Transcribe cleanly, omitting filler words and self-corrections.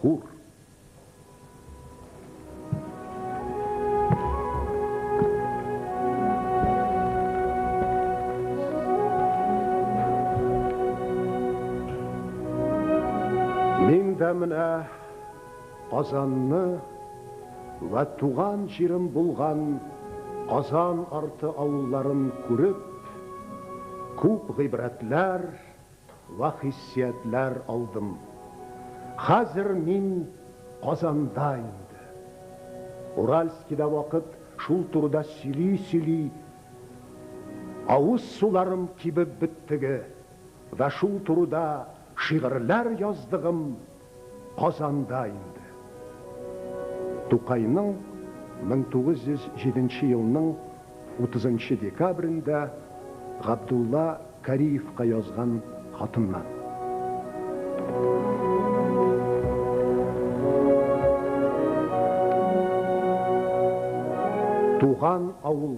Хур. Мин дә менә Казанны вә туган җирем булган Казан арты авылларын күреп, күп гыйбрәтләр вә хиссиятләр алдым. Хәзер мин Казанда инде. Уральскида вакыт шул турыда сөйли-сөйли авыз суларым кибеп беттеге вә шул турыда шигырьләр яздыгым Казанда инде. Тукайның 1907 елның 30 нчы декабрендә Габдулла Кариевка язган хатыннан. Туган авыл.